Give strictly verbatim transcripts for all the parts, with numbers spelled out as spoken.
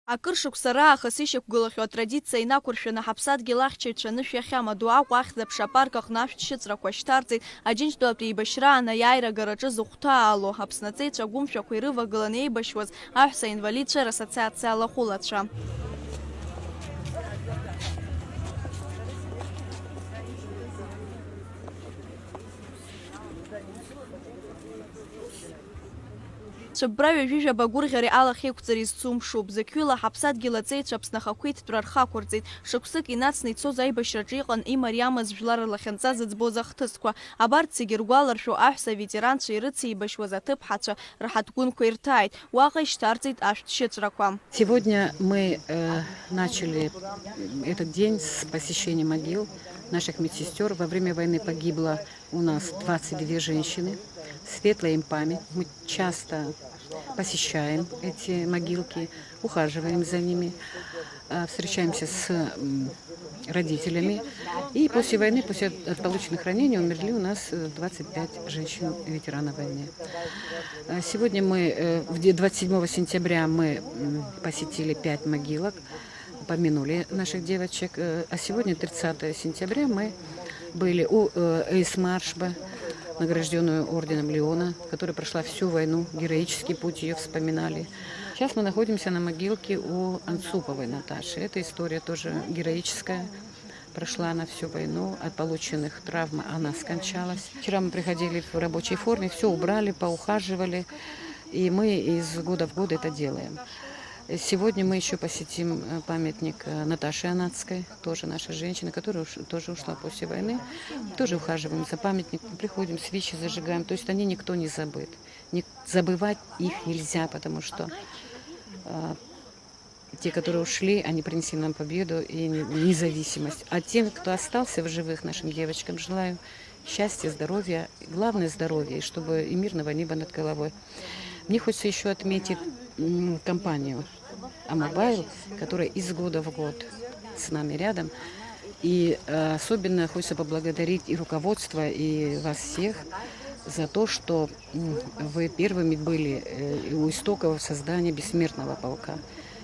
Акыр шықәса раахыс ишьақәгылахьоу атрадициа инақәыршәаны ҳаԥсадгьыл ахьчаҩцәа анышә иахьамадоу Аҟәа ахьӡ-аԥша апарк аҟны ашәҭ шьыҵәрақәа шьҭарҵеит. Аџьынџьтәылатәи еибашьраан аиааира агараҿы зыхәҭаало Аԥсны аҵеицәа агәымшәақәа ирывагыланы еибашьуаз аҳәса инвалидцәа рассоциациа алахәылацәа. Цәыббра ҩажәижәаба агәырӷьареи алахьеиқәҵареи зцу мшуп. Зықьҩыла ҳаԥсадгьыл аҵеицәа Аԥсны ахақәиҭтәра рхы ақәырҵеит. Шықәсык инацны ицоз аибашьраҿы иҟан имариамыз жәлар рлахьынҵа зыӡбоз ахҭысқәа. Абарҭ зегьы ргәаларшәо аҳәса аветеранцәа ирыцеибашьуаз аҭыԥҳацәа рҳаҭгәынқәа ирҭааит. Уаҟа ишьҭарҵеит ашәҭ шьыҵәрақәа. Сегодня мы э, начали этот день с посещения могил наших медсестер. Во время войны погибло у нас двадцать две женщины. Светлая им память. Мы часто посещаем эти могилки, ухаживаем за ними, а, встречаемся с м, родителями. И после войны, после от- от полученных ранений умерли у нас э, двадцать пять женщин ветеранов войны. А сегодня мы, э, в де- двадцать седьмого сентября мы м, посетили пять могилок, помянули наших девочек. Э, А сегодня, тридцатого сентября, мы были у э, Эйс Маршба, награжденную орденом Леона, которая прошла всю войну, героический путь ее вспоминали. Сейчас мы находимся на могилке у Анцуповой Наташи. Эта история тоже героическая. Прошла она всю войну, от полученных травм она скончалась. Вчера мы приходили в рабочей форме, все убрали, поухаживали, и мы из года в год это делаем. Сегодня мы еще посетим э, памятник э, Наташи Анацкой, тоже наша женщина, которая уш- тоже ушла после войны. Тоже ухаживаем за памятником, приходим, свечи зажигаем. То есть они никто не забыт. Не, забывать их нельзя, потому что э, те, которые ушли, они принесли нам победу и не- независимость. А тем, кто остался в живых, нашим девочкам, желаю счастья, здоровья, главное здоровье, и чтобы и мирного неба над головой. Мне хочется еще отметить м, компанию Амобайл, которая из года в год с нами рядом. И э, особенно хочется поблагодарить и руководство, и вас всех за то, что м, вы первыми были э, у истоков создания бессмертного полка.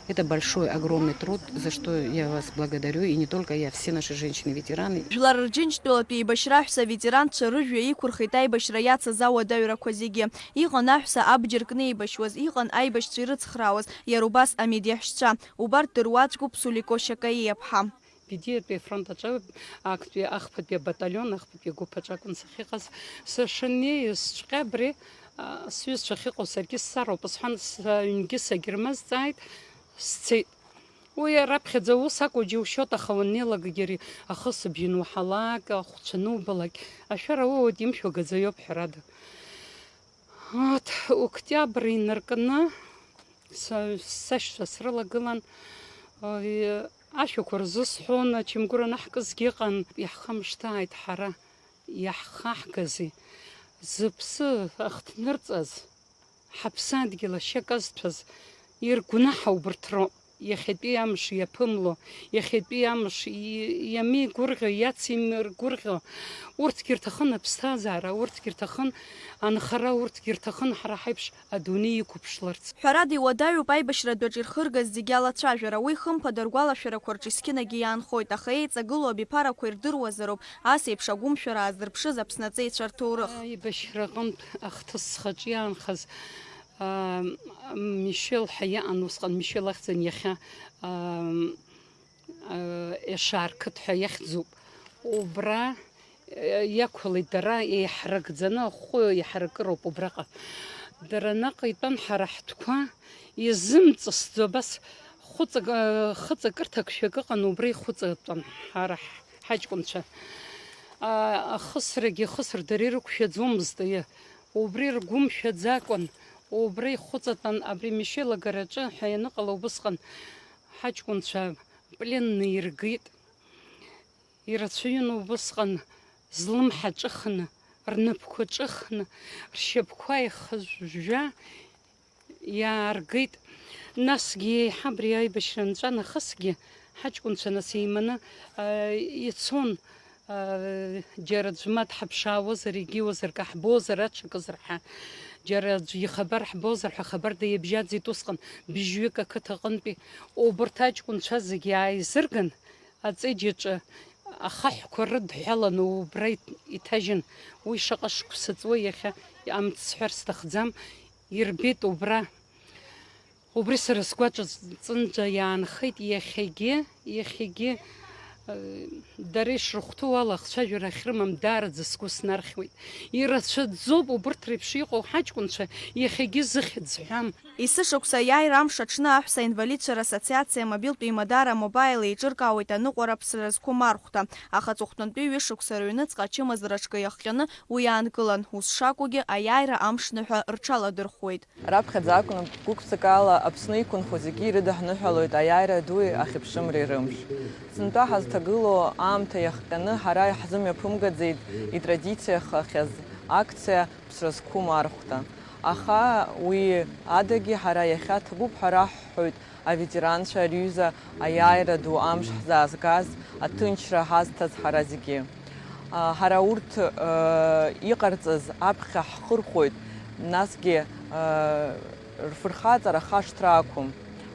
Это большой, огромный труд, за что я вас благодарю, и не только я, все наши женщины-ветераны. Жәлар рџьынџьтәылатәи еибашьра аҳәса аветеранцәа рыжәҩа иқәырхит аибашьра иацыз ауадаҩрақәа зегьы. Иҟан аҳәса абџьар кны еибашьуаз, иҟан аибашьцәа ирыцхраауаз, иара убас амедиаҳәшьцәа. Убарҭ дыруаӡәкуп Сулико Шьакаиа-ԥҳа. Бедиатәи афронт аҿы актәи ахԥатәи абаталион, ахԥатәи агәыԥ аҿы акәын сахьыҟаз. Сышнеиз сҵәҟьа абри, а, сҩызцәа ахьыҟоу саргьы сцароуп, сҳәан, сыҩнгьы сагьырмазҵааит, сцеит. Уи раԥхьаӡа аус акәу џьушьоит, аха уаннеилагагьы ари ахысыбжьы ануаҳалак, ахәцәа анубалак, ашәара уоуеит, имшәо агаӡаҩоуп, ҳәарада. От, октиабр инаркны са, сашьцәа срылагылан, э, ашәақәа рзысҳәон, ачамгәыр анаҳкызгьы ыҟан, иаҳхамышҭааит ҳара, иаҳхаҳгазеи? Зыԥсы ахҭнырҵаз, ҳаԥсадгьыл ашьа казҭәаз, иргәнаҳа убарҭ роуп. Иахьатәи амш иаԥымло, иахьатәи амш и-, иамеигәырӷьо, иацимыргәырӷьо, урҭгьы рҭахын аԥсҭазаара, урҭгьы рҭахын анхара, урҭгьы рҭахын ҳара ҳаиԥш адунеи иқәыԥшларц. Ҳәарада, иуадаҩуп аибашьратәаҿ ирхыргаз зегьы алацәажәара. Уи, хымԥада, ргәалашәарақәа рҿы искьынагьы иаанхоит, аха еиҵагылоу абиԥарақәа ирдыруазароуп ас еиԥш агәымшәара аазырԥшыз Аԥсны аҵеицәа рҭоурых. Аибашьраҟынтә ахҭыс схаҿы иаанхаз, аа, Мишел ҳәа иаан усҟан, Мишел ахьӡын иахьа, аа, Ешар қыҭ ҳәа иахьӡуп. Убра, э, иақәлеит дара еиҳаракӡаны, ахәы иҳаракыроуп убраҟа. Дара наҟ итәан, ҳара ҳтәқәа изымҵысӡо, абас хәыҵак, э, хыҵакырҭак шәак ыҟан, убра ихәыҵатәан ҳара ҳ-, ҳаҷкәынцәа. А, ахысрагьы ихысыр, дара ирықәшәаӡомызт, аиы. Убри ргәы мшәаӡакәан, убра ихәыҵатәан, абри Мишел агараҿы ҳәа ианыҟала убысҟан ҳаҷкәынцәа пленны иргеит. Ирацәаҩын убысҟан злымҳа ҿыхны, рнапқәа ҿыхны, ршьапқәа еихыжәжәа иааргеит. Насгьы еиҳа абри аибашьра нҵәа нахысгьы ҳаҷкәынцәа нас еиманы, а, ицон, а, џьара аӡә ма дҳаԥшаауазар, егьиуазар, каҳбозар, аҽакызар ҳәа. Џьара аӡә ихабар ҳбозар ҳәа хабарда иабжьаӡит усҟан, быжьҩык ақыҭа аҟынтәи. Убырҭ аҷкәынцәа зегьы ааизырган, аҵеџь аҿы ахаҳәқәа рыдҳәаланы убра иҭ-, иҭажьын. Уи шаҟа шықәса ҵуеи иахьа, амц сҳәар сҭахӡам, ирбеит убра. Убри сара сгәаҿ ҵәынӡа иаанхеит, иахьагьы, иахьагьы, э, дара ишрыхәҭоу ала ахцәажәара ахьрымам даараӡа сгәы снархьуеит. Ирацәаӡоуп убырҭ реиԥш иҟоу ҳаҷкәынцәа, иахьагьы зыхьӡ ҳәам. Есышықәса аиааира амш аҽны аҳәса инвалидцәа рассоциациа амобилтә еимадара Мобаил еиҿыркаауеит аныҟәара ԥсра зқәым архәҭа. Аха аҵыхәтәантәи ҩышықәса рыҩныҵҟа ачымазара аҿкы иахҟьаны уи аанкылан, ус шакәугьы аиааира амш ныҳәа рҽаладырхәуеит. Раԥхьаӡа акәны гәык-ԥсыкала Аԥсны иқәынхо зегьы ирыдаҳныҳәалоит аиааира дуи ахьыԥшымреи рымш. Сынтәа ҳазҭагылоу аамҭа иахҟьаны ҳара иаҳзымҩаԥымгаӡеит итрадициахахьаз акциа Ԥсра зқәым архәҭа. Аха уи адагьы ҳара иахьа ҭабуп ҳәа раҳҳәоит аветеранцәа рҩыза аиааира ду амш ҳзаазгаз, аҭынчра ҳазҭаз ҳара зегьы. А, ҳара урҭ, э, иҟарҵаз аԥхьа ҳхырхәоит, насгьы, э, рфырхаҵара хашҭра ақәым.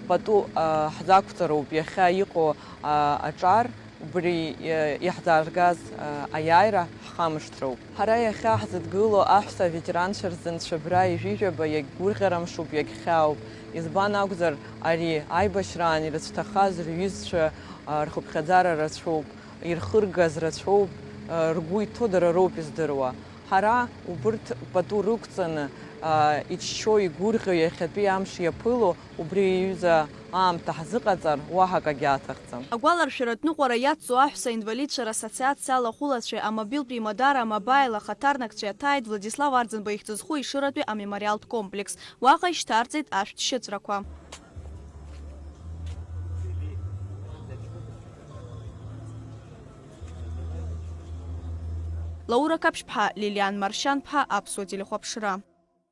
Пату, э, ҳзақәҵароуп иахьа иҟоу, а, аҿар, убри, э, иаҳзааргаз, э, аиааира ҳхамышҭроуп. Ҳара иахьа ҳзыдгыло аҳәса аветеранцәа рзы нцәа абра ижәижәаба иагьгәырӷьарамшуп, иагьхьаауп. Избан акәзар, ари аибашьраан ирыцәҭахаз рҩызцәа, а, рхыԥхьаӡара рацәоуп. Ирхыргаз рацәоуп, ргәы иҭоу дара роуп издыруа. Ҳара убырҭ пату рықәҵаны, иччо, игәырӷьо иахьатәи амш иаԥыло, убри аҩыза аамҭа ҳзыҟаҵар, уаҳа акагьы аҭахӡам. Агәаларшәаратә ныҟәара иацҵо аҳәса инвалидцәа рассоциациа алахәылацәеи амобилтә еимадара Мобаил ахаҭарнакцәеи аҭааит Владислав Арӡынба ихьӡызху Ешыратәи амемориалтә комплекс. Уаҟа ишьҭарҵеит ашәҭ шьыҵәрақәа. Лаура Қаԥшьԥҳа, Лилиан Маршьанԥҳа, Аԥсуа телехәаԥшра.